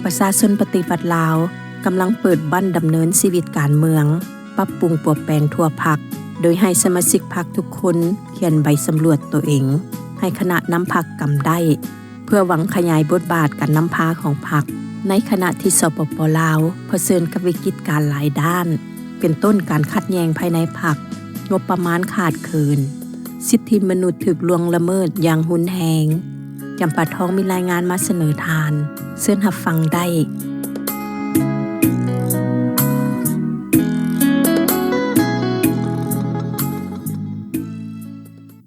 ປະຊາຊົນປະຕິວັດລາວ ກຳລັງເປີດບັ້ນດຳເນີນຊີວິດການເມືອງ, ປັບປຸງປົວແປງທົ່ວພັກ, ໂດຍໃຫ້ສະມາຊິກພັກທຸກຄົນຂຽນໃບສຳຫຼວດໂຕເອງ ໃຫ້ຄະນະນຳພັກກຳໄດ້ ເພື່ອຫວັງຂະຫຍາຍບົດບາດການນຳພາຂອງພັກ, ໃນຂະນະທີ່ ສປປ ລາວ ຜະເຊີນກັບວິກິດການຫຼາຍດ້ານ ເປັນຕົ້ນການຂັດແຍ່ງພາຍໃນພັກ, ງົບປະມານຂາດເຂີນ, ສິດທິມະນຸດຖືກລ່ວງລະເມີດຢ່າງຮຸນແຮງ. ຈຳປາທອງມີລາຍງານມາສະເໜີທ່ານ, ເຊີນຮັບຟັງໄດ້.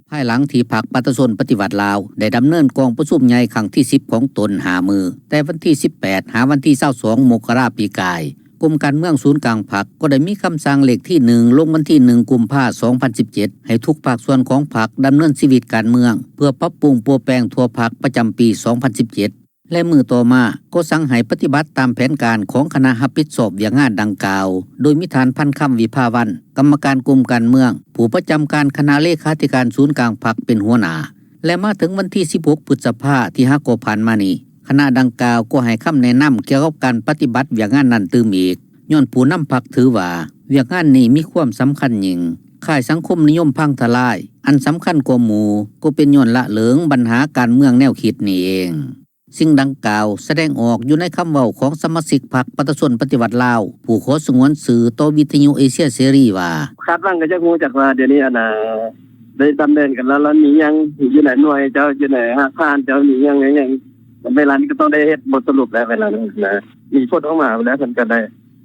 ພາຍຫຼັງທີ່ພັກປະຊາຊົນປະຕິວັດລາວ ໄດ້ດຳເນີນກອງປະຊຸມໃຫຍ່ຄັ້ງທີສິບຂອງຕົນຫ້າມື້, ແຕ່ວັນທີສິບແປດ ຫາວັນທີຊາວສອງ ມົກກະລາປີກາຍ, ກົມການເມືອງສູນກາງພັກກໍໄດ້ມີຄຳສັ່ງເລກທີໜຶ່ງ ລົງວັນທີໜຶ່ງ ກຸມພາ ສອງພັນສິບເຈັດ ໃຫ້ທຸກພາກສ່ວນຂອງພັກດຳເນີນຊີວິດການເມືອງ ເພື່ອປັບປຸງປົວແປງທົ່ວພັກປະຈຳປີ ສອງພັນສິບເຈັດ ແລະ ມື້ຕໍ່ມາກໍສັ່ງໃຫ້ປະຕິບັດຕາມແຜນການຂອງຄະນະຮັບຜິດຊອບວຽກງານດັ່ງກ່າວ, ໂດຍມີທ່ານ ພັນຄຳ ວິພາວັນ ກຳມະການກົມການເມືອງ, ຜູ້ປະຈຳການຄະນະເລຂາທິການສູນກາງພັກເປັນຫົວໜ້າ. ແລະ ມາເຖິງວັນທີສິບຫົກ ພຶດສະພາ ທີ່ຫາກໍຜ່ານມານີ້, ຄະນະດັ່ງກ່າວກໍໃຫ້ຄຳແນະນຳກ່ຽວກັບການປະຕິບັດວຽກງານນັ້ນຕື່ມອີກ, ຍ້ອນຜູ້ນຳພັກຖືວ່າວຽກງານນີ້ມີຄວາມສຳຄັນຍິ່ງ, ຄ້າຍສັງຄົມນິຍົມພັງທະລາຍ, ອັນສຳຄັນກວ່າໝູ່ກໍເປັນຍ້ອນລະເຫຼີງບັນຫາການເມືອງແນວຄິດນີ້ເອງ. ສິ່ງດັ່ງກ່າວສະແດງອອກຢູ່ໃນຄຳເວົ້າຂອງສະມາຊິກພັກປະຊາຊົນປະຕິວັດລາວ ຜູ້ຂໍສະຫງວນຊື່ຕໍ່ວິທະຍຸເອເຊຍເສລີວ່າ: ຄາດຫວັງກໍຢາກຮູ້ຈັກວ່າດຽວນີ້ອັນນ່າ ໄດ້ດຳເນີນກັນແລ້ວ ແລ້ວມີຫຍັງ ຢູ່ໃນໜ່ວຍເຈົ້າ ຢູ່ໃນຮາກຖານເຈົ້າ ມີຫຍັງແນ່ຫຍັງ ເວລານີ້ກໍຕ້ອງໄດ້ເຮັດບົດສະຫຼຸບແລ້ວ ເວລານັ້ນນະ ມີຜົນອອກມາແລ້ວ ເພິ່ນກໍໄດ້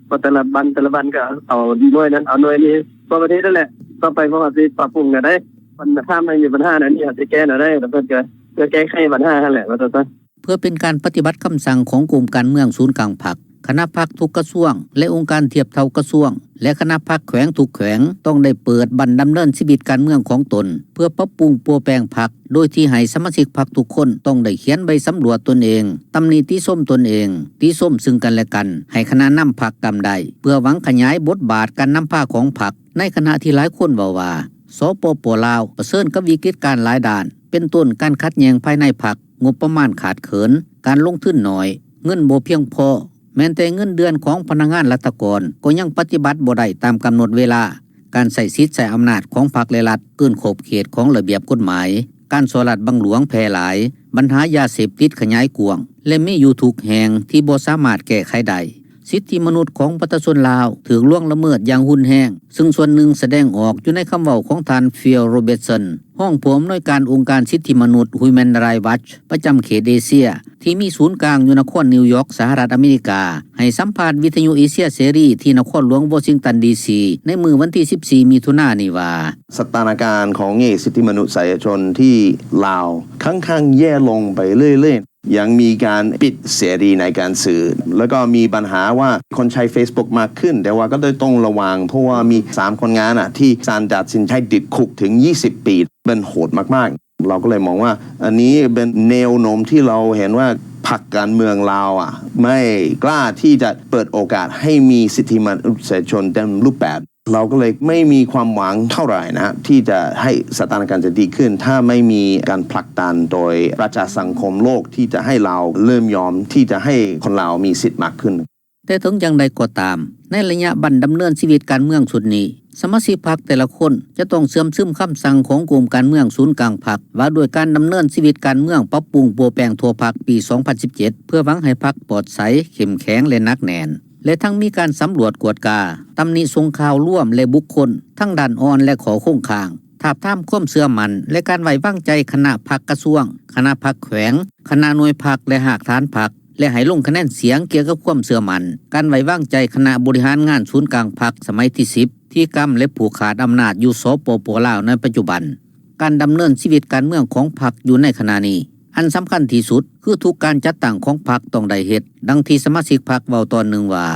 ເພາະແຕ່ລະບ້ານ ແຕ່ລະບ້ານກໍເອົາໜ່ວຍນັ້ນ ເອົາໜ່ວຍນີ້ ທົ່ວປະເທດນັ້ນແຫຼະ ຕໍ່ໄປພວກເຮົາຊິປັບປຸງແນວໃດ ຄັນຖ້າມັນມີບັນຫາແນວນີ້ ເຮົາຊິແກ້ແນວໃດ ແລ້ວເພິ່ນກໍ ເພື່ອແກ້ໄຂບັນຫາຫັ້ນແຫຼະ ວ່າຊັ້ນຊະ. ເພື່ອເປັນການປະຕິບັດຄຳສັ່ງຂອງກົມການເມືອງສູນກາງພັກ, ຄະນະພັກທຸກກະຊວງ ແລະ ອົງການທຽບເທົ່າກະຊວງ ແລະ ຄະນະພັກແຂວງທຸກແຂວງ ຕ້ອງໄດ້ເປີດບັ້ນດຳເນີນຊີວິດການເມືອງຂອງຕົນ ເພື່ອປັບປຸງປົວແປງພັກ ໂດຍທີ່ໃຫ້ສະມາຊິກພັກທຸກຄົນຕ້ອງໄດ້ຂຽນໃບສຳຫຼວດຕົນເອງ, ຕຳໜິຕິຊົມຕົນເອງ, ຕິຊົມຊຶ່ງກັນແລະກັນ ໃຫ້ຄະນະນຳພັກກຳໄດ້ ເພື່ອຫວັງຂະຫຍາຍບົດບາດການນຳພາຂອງພັກ, ໃນຂະນະທີ່ຫຼາຍຄົນເວົ້າວ່າ ສປປ ລາວ ປະເຊີນກັບວິກິດການຫຼາຍດ້ານ ເປັນຕົ້ນການຂັດແຍ່ງພາຍໃນພັກ, ງົບປະມານຂາດເຂີນ, ການລົງທຶນໜ້ອຍ, ເງິນບໍ່ພຽງພໍ, ແມ່ນແຕ່ເງິນເດືອນຂອງພະນັກງານລັດຖະກອນກໍຍັງປະຕິບັດບໍ່ໄດ້ຕາມກຳນົດເວລາ, ການໃຊ້ສິດໃຊ້ອຳນາດຂອງພັກ ແລະ ລັດເກີນຂອບເຂດຂອງລະບຽບກົດໝາຍ, ການສໍ້ລາດບັງຫຼວງແຜ່ຫຼາຍ, ບັນຫາຢາເສບຕິດຂະຫຍາຍກວ້າງ ແລະ ມີຢູ່ທຸກແຫ່ງທີ່ບໍ່ສາມາດແກ້ໄຂໄດ້. ສິດທິມະນຸດຂອງປະຊາຊົນລາວຖືກລ່ວງລະເມີດຢ່າງຮຸນແຮງ, ຊຶ່ງສ່ວນໜຶ່ງສະແດງອອກຢູ່ໃນຄຳເວົ້າຂອງທ່ານ Phil Robertson ຮອງຜູ້ອຳນວຍການອົງການສິດທິມະນຸດ Human Rights Watch ປະຈຳເຂດເອເຊຍ ທີ່ມີສູນກາງຢູ່ນະຄອນນິວຢອກ ສະຫະລັດອາເມລິກາ, ໃຫ້ສຳພາດວິທະຍຸເອເຊຍເສລີທີ່ນະຄອນຫຼວງວໍຊິງຕັນ ດີຊີ ໃນມື້ວັນທີສິບສີ່ ມິຖຸນານີ້ວ່າ: ສະຖານະການຂອງສິດທິມະນຸດສາຍຊົນທີ່ລາວຂ້ອນຂ້າງແຍ່ລົງໄປເລື້ອຍໆ. ຍັງມີການປິດເສລີໃນການສື່ ແລ້ວກໍມີບັນຫາວ່າຄົນໃຊ້ Facebook ມາກຂຶ້ນ, ແຕ່ວ່າກໍໄດ້ຕ້ອງລະວັງ ເພາະວ່າມີສາມຄົນງານອະ ທີ່ສານຕັດສິນໃຫ້ຕິດຄຸກເຖິງ ຊາວ ປີ, ເປັນໂຫດມາກໆ. ເຮົາກໍເລີຍມອງວ່າ ອັນນີ້ເປັນແນວໂນ້ມທີ່ເຮົາເຫັນວ່າພັກການເມືອງລາວອະ ໄມ່ກ້າທີ່ຈະເປີດໂອກາດໃຫ້ມີສິດທິມະນຸດສາຍຊົນເຕັມຮູບແບບ. ເຮົາກໍເລີຍໄມ່ມີຄວາມຫວັງເທົ່າໃດນະ ທີ່ຈະໃຫ້ສະຖານະການຈະດີຂຶ້ນ ຖ້າໄມ່ມີການຜັກດັນໂດຍປະຊາສັງຄົມໂລກ ທີ່ຈະໃຫ້ລາວເລີ່ມຍອມທີ່ຈະໃຫ້ຄົນລາວມີສິດມາກຂຶ້ນ. ແຕ່ເຖິງຢ່າງໃດກໍຕາມ, ໃນໄລຍະບັ້ນດຳເນີນຊີວິດການເມືອງຊຸດນີ້, ສະມາຊິກພັກແຕ່ລະຄົນຈະຕ້ອງເຊື່ອມຊຶມຄຳສັ່ງຂອງກົມການເມືອງສູນກາງພັກ ວ່າດ້ວຍການດຳເນີນຊີວິດການເມືອງປັບປຸງປົວແປງທົ່ວພັກປີສອງພັນສິບເຈັດ ເພື່ອຫວັງໃຫ້ພັກປອດໃສ, ເຂັ້ມແຂງ ແລະ ໜັກແໜ້ນ. ແລະ ທັງມີການສຳຫຼວດກວດກາ, ຕຳໜິສົ່ງຂ່າວລວມ ແລະ ບຸກຄົນ ທັງດ້ານອ່ອນ ແລະ ຂໍ້ຄົງຄ້າງ, ທາບທາມຄວາມເຊື່ອໝັ້ນ ແລະ ການໄວ້ວາງໃຈຄະນະພັກກະຊວງ, ຄະນະພັກແຂວງ, ຄະນະໜ່ວຍພັກ ແລະ ຮາກຖານພັກ ແລະ ໃຫ້ລົງຄະແນນສຽງກ່ຽວກັບຄວາມເຊື່ອໝັ້ນ, ການໄວ້ວາງໃຈຄະນະບໍລິຫານງານສູນກາງພັກສະໄໝທີສິບ ທີ່ກຳ ແລະ ຜູກຂາດອຳນາດຢູ່ ສປປ ລາວ ໃນປັດຈຸບັນ. ການດຳເນີນຊີວິດການເມືອງຂອງພັກຢູ່ໃນຂະນະນີ້, ອັນສຳຄັນທີ່ສຸດຄືທຸກການຈັດຕັ້ງຂອງພັກຕ້ອງໄດ້ເຮັດ ດັ່ງທີ່ສະມາຊິກພັກເວົ້າຕອນໜຶ່ງວ່າ: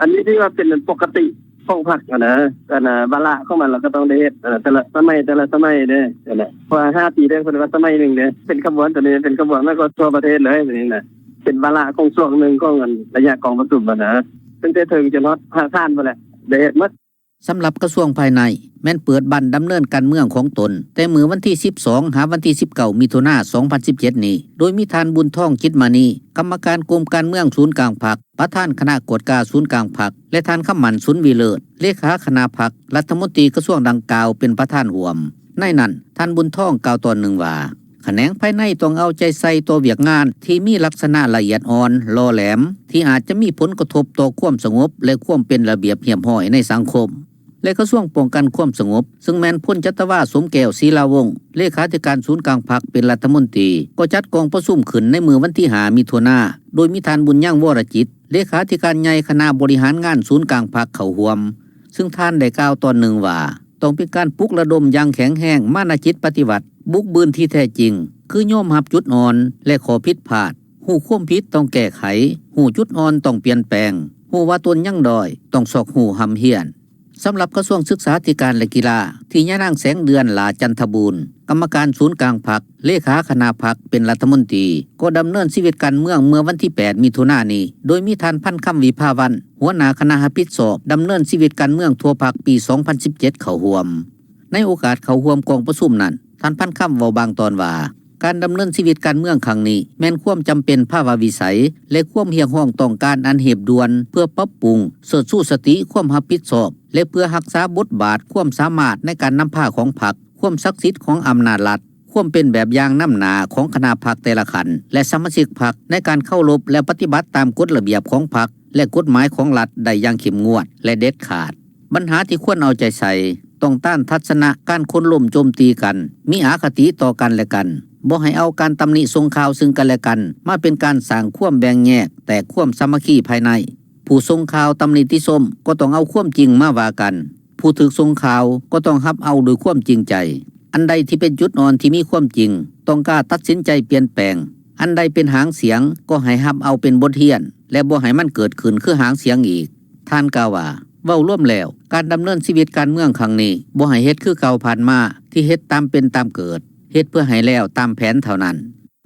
ອັນນີ້ຖືວ່າເປັນອັນປົກກະຕິຂອງພັກຫັ້ນນະ, ອັນນະ ວາລະຂອງມັນລະກໍຕ້ອງໄດ້ເຮັດ ເອີ ແຕ່ລະສະໄໝ ແຕ່ລະສະໄໝເດ້ ຫັ້ນນະ ເພາະວ່າຫ້າປີເດ້ ເພິ່ນວ່າສະໄໝໜຶ່ງເດ້ ເປັນຂະບວນ ໂຕນີ້ເປັນຂະບວນ ແລ້ວກໍທົ່ວປະເທດເລີຍ ໂຕນີ້ນະ ເປັນວາລະຂອງຊ່ວງໜຶ່ງຂອງອັນໄລຍະກອງປະຊຸມຫັ້ນນະ ຕັ້ງແຕ່ເທິງຈົນຮອດຮາກຖານພຸ້ນແຫຼະ ໄດ້ເຮັດໝົດ. ສຳລັບກະຊວງພາຍໃນ ແມ່ນເປີດບັ້ນດຳເນີນການເມືອງຂອງຕົນ ແຕ່ມື້ວັນທີສິບສອງ ຫາວັນທີສິບເກົ້າ ມິຖຸນາ ສອງພັນສິບເຈັດນີ້ ໂດຍມີທ່ານ ບຸນທອງ ຈິດມະນີ ກຳມະການກົມການເມືອງສູນກາງພັກ, ປະທານຄະນະກວດກາສູນກາງພັກ ແລະ ທ່ານ ຄຳໝັ້ນ ສູນວິເລີດ ເລຂາຄະນະພັກ, ລັດຖະມົນຕີກະຊວງດັ່ງກ່າວເປັນປະທານຮ່ວມ. ໃນນັ້ນ ທ່ານ ບຸນທອງ ກ່າວຕອນໜຶ່ງວ່າ ຂະແໜງພາຍໃນຕ້ອງເອົາໃຈໃສ່ຕໍ່ວຽກງານທີ່ມີລັກສະນະລະອຽດອ່ອນ, ຫຼໍ່ແຫຼມ ທີ່ອາດຈະມີຜົນກະທົບຕໍ່ຄວາມສະຫງົບ ແລະ ຄວາມເປັນລະບຽບຮຽບຮ້ອຍໃນສັງຄົມ ແລະ ກະຊວງປ້ອງກັນຄວາມສະຫງົບ ຊຶ່ງແມ່ນ ພົນຈັດຕະວາ ສົມແກ້ວ ສີລາວົງ ເລຂາທິການສູນກາງພັກເປັນລັດຖະມົນຕີ ກໍຈັດກອງປະຊຸມຂຶ້ນໃນມື້ວັນທີຫ້າ ມິຖຸນາ ໂດຍມີທ່ານ ບຸນຍັງ ວໍລະຈິດ ເລຂາທິການໃຫຍ່ຄະນະບໍລິຫານງານສູນກາງພັກເຂົ້າຮ່ວມ ຊຶ່ງທ່ານໄດ້ກ່າວຕອນໜຶ່ງວ່າ ຕ້ອງເປັນການປຸກລະດົມຢ່າງແຂງແຮງມານະຈິດປະຕິວັດ, ບຸກບືນທີ່ແທ້ຈິງ ຄືຍອມຮັບຈຸດອ່ອນ ແລະ ຂໍ້ຜິດພາດ, ຮູ້ຄວາມຜິດຕ້ອງແກ້ໄຂ, ຮູ້ຈຸດອ່ອນຕ້ອງປ່ຽນແປງ, ຮູ້ວ່າຕົນຍັງດ້ອຍ ຕ້ອງຊອກຮູ້ຮ່ຳຮຽນ. ສຳລັບກະຊວງສຶກສາທິການ ແລະ ກິລາ ທີ່ຍານາງ ແສງເດືອນ ຫຼ້າຈັນທະບູນ ກຳມະການສູນກາງພັກ ເລຂາຄະນະພັກເປັນລັດຖະມົນຕີ ກໍດຳເນີນຊີວິດການເມືອງເມື່ອວັນທີແປດ ມິຖຸນານີ້ ໂດຍມີທ່ານ ພັນຄຳ ວິພາວັນ ຫົວໜ້າຄະນະຮັບຜິດຊອບດຳເນີນຊີວິດການເມືອງທົ່ວພັກປີສອງພັນສິບເຈັດເຂົ້າຮ່ວມ. ໃນໂອກາດເຂົ້າຮ່ວມກອງປະຊຸມນັ້ນ ທ່ານ ພັນຄຳ ເວົ້າບາງຕອນວ່າ ການດຳເນີນຊີວິດການເມືອງຄັ້ງນີ້ ແມ່ນຄວາມຈຳເປັນພາວະວິໄສ ແລະ ຄວາມຮຽກຮ້ອງຕ້ອງການອັນຮີບດ່ວນ ເພື່ອປັບປຸງ, ເຊີດຊູສະຕິຄວາມຮັບຜິດຊອບ ແລະ ເພື່ອຮັກສາບົດບາດ, ຄວາມສາມາດໃນການນຳພາຂອງພັກ, ຄວາມສັກສິດຂອງອຳນາດລັດ, ຄວາມເປັນແບບຢ່າງນຳໜ້າຂອງຄະນະພັກແຕ່ລະຂັ້ນ ແລະ ສະມາຊິກພັກ ໃນການເຄົາລົບ ແລະ ປະຕິບັດຕາມກົດລະບຽບຂອງພັກ ແລະ ກົດໝາຍຂອງລັດໄດ້ຢ່າງເຂັ້ມງວດ ແລະ ເດັດຂາດ. ບັນຫາທີ່ຄວນເອົາໃຈໃສ່ ຕ້ອງຕ້ານທັດສະນະການໂຄ່ນລົ້ມໂຈມຕີກັນ, ມີອະຄະຕິຕໍ່ກັນແລະກັນ, ບໍ່ໃຫ້ເອົາການຕຳໜິສົ່ງຂ່າວຊຶ່ງກັນແລະກັນ ມາເປັນການສ້າງຄວາມແບ່ງແຍກ, ແຕກຄວາມສາມັກຄີພາຍໃນ. ຜູ້ສົ່ງຂ່າວຕຳໜິຕິຊົມ ກໍຕ້ອງເອົາຄວາມຈິງມາວ່າກັນ, ຜູ້ຖືກສົ່ງຂ່າວ ກໍຕ້ອງຮັບເອົາດ້ວຍຄວາມຈິງໃຈ. ອັນໃດທີ່ເປັນຈຸດອ່ອນທີ່ມີຄວາມຈິງ ຕ້ອງກ້າຕັດສິນໃຈປ່ຽນແປງ, ອັນໃດເປັນຫາງສຽງ ກໍໃຫ້ຮັບເອົາເປັນບົດຮຽນ ແລະ ບໍ່ໃຫ້ມັນເກີດຂຶ້ນຄືຫາງສຽງອີກ. ທ່ານກ່າວວ່າ ເວົ້າລວມແລ້ວ ການດຳເນີນຊີວິດການເມືອງຄັ້ງນີ້ ບໍ່ໃຫ້ເຮັດຄືເກົ່າຜ່ານມາ ທີ່ເຮັດຕາມເປັນຕາມເກີດ, ເຮັດເພື່ອໃຫ້ແລ້ວຕາມແຜນເທົ່ານັ້ນ.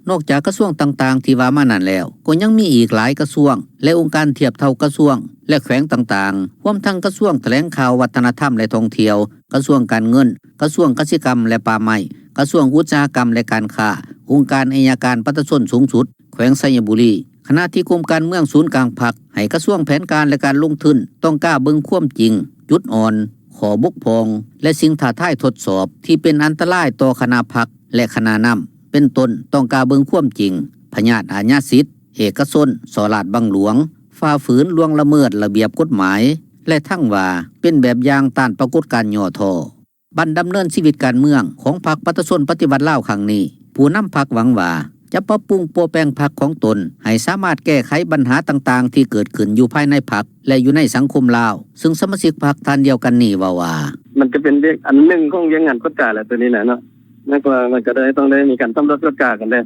ນອກຈາກກະຊວງຕ່າງໆທີ່ວ່າມານັ້ນແລ້ວ ກໍຍັງມີອີກຫຼາຍກະຊວງ ແລະ ອົງການທຽບເທົ່າກະຊວງ ແລະ ແຂວງຕ່າງໆ ຮວມທັງກະຊວງຖະແຫຼງຂ່າວ, ວັດທະນະທຳ ແລະ ທ່ອງທ່ຽວ, ກະຊວງການເງິນ, ກະຊວງກະສິກຳ ແລະ ປ່າໄມ້, ກະຊວງອຸດສາຫະກຳ ແລະ ການຄ້າ, ອົງການໄອຍະການປະຊາຊົນສູງສຸດ ແຂວງໄຊຍະບູລີ, ຂະນະທີ່ກົມການເມືອງສູນກາງພັກ ໃຫ້ກະຊວງແຜນການ ແລະ ການລົງທຶນ ຕ້ອງກ້າເບິ່ງຄວາມຈິງ, ຈຸດອ່ອນ, ຂໍ້ບົກຜ່ອງ ແລະ ສິ່ງທ້າທາຍທົດສອບ ທີ່ເປັນອັນຕະລາຍຕໍ່ຄະນະພັກ ແລະ ຄະນະນຳ ເປັນຕົ້ນ ຕ້ອງກ້າເບິ່ງຄວາມຈິງ, ພະຍາດອາຍາສິດ, ເອກະຊົນ ສໍ້ລາດບັງຫຼວງ, ຝ່າຝືນລ່ວງລະເມີດລະບຽບກົດໝາຍ ແລະ ທັງວ່າ ເປັນແບບຢ່າງຕ້ານປາກົດການຫຍໍ້ທໍ້. ບັ້ນດຳເນີນຊີວິດການເມືອງຂອງພັກປະຊາຊົນປະຕິວັດລາວຄັ້ງນີ້ ຜູ້ນຳພັກຫວັງວ່າ ຈະປັບປຸງປົວແປງພັກຂອງຕົນ ໃຫ້ສາມາດແກ້ໄຂບັນຫາຕ່າງໆທີ່ເກີດຂຶ້ນຢູ່ພາຍໃນພັກ ແລະ ຢູ່ໃນສັງຄົມລາວ, ຊຶ່ງສະມາຊິກພັກທ່ານດຽວກັນນີ້ເວົ້າວ່າ ມັນກໍເປັນວຽກອັນໜຶ່ງຂອງວຽກງານກວດກາແຫຼະ ໂຕນີ້ນະເນາະ ແມ່ນວ່າມັນກໍໄດ້ ຕ້ອງໄດ້ມີການສຳຫຼວດກວດກາກັນເດ້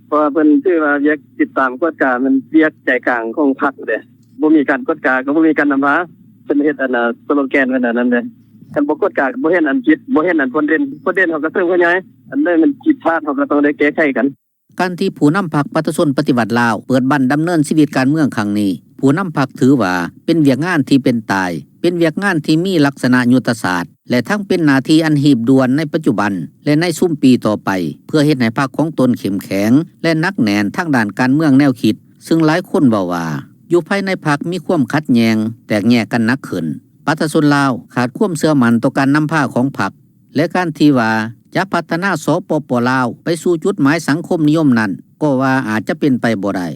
ເພາະວ່າເພິ່ນຖືວ່າວຽກຕິດຕາມກວດກາແມ່ນວຽກໃຈກາງຂອງພັກເດ້ ບໍ່ມີການກວດກາກໍບໍ່ມີການນຳພາ ເພິ່ນເຮັດອັນນ່າ ສະໂລແກນເພິ່ນອັນນັ້ນເດ້ ຄັນບໍ່ກວດກາກໍບໍ່ເຫັນອັນຜິດ ບໍ່ເຫັນອັນຜົນເດັ່ນ ຜົນເດັ່ນເຮົາກໍເສີມຂະຫຍາຍ ອັນໃດມັນຜິດພາດເຮົາກໍຕ້ອງໄດ້ແກ້ໄຂກັນ. ການທີ່ຜູ້ນຳພັກປະຊາຊົນປະຕິວັດລາວ ເປີດບັ້ນດຳເນີນຊີວິດການເມືອງຄັ້ງນີ້ ຜູ້ນຳພັກຖືວ່າເປັນວຽກງານທີ່ເປັນຕາຍ, ເປັນວຽກງານທີ່ມີລັກສະນະຍຸດທະສາດ ແລະ ທັງເປັນໜ້າທີ່ອັນຮີບດ່ວນໃນປັດຈຸບັນ ແລະ ໃນຊຸມປີຕໍ່ໄປ ເພື່ອເຮັດໃຫ້ພັກຂອງຕົນເຂັ້ມແຂງ ແລະ ໜັກແໜ້ນທາງດ້ານການເມືອງແນວຄິດ, ຊຶ່ງຫຼາຍຄົນເວົ້າວ່າ ຢູ່ພາຍໃນພັກມີຄວາມຂັດແຍ່ງ, ແຕກແຍກກັນໜັກຂຶ້ນ, ປະຊາຊົນລາວຂາດຄວາມເຊື່ອໝັ້ນຕໍ່ການນຳພາຂອງພັກ ແລະ ການທີ່ວ່າຈະພັດທະນາ ສປປ ລາວ ໄປສູ່ຈຸດໝາຍສັງຄົມນິຍົມນັ້ນ ກໍວ່າອາດຈະເປັນໄປບໍ່ໄດ້.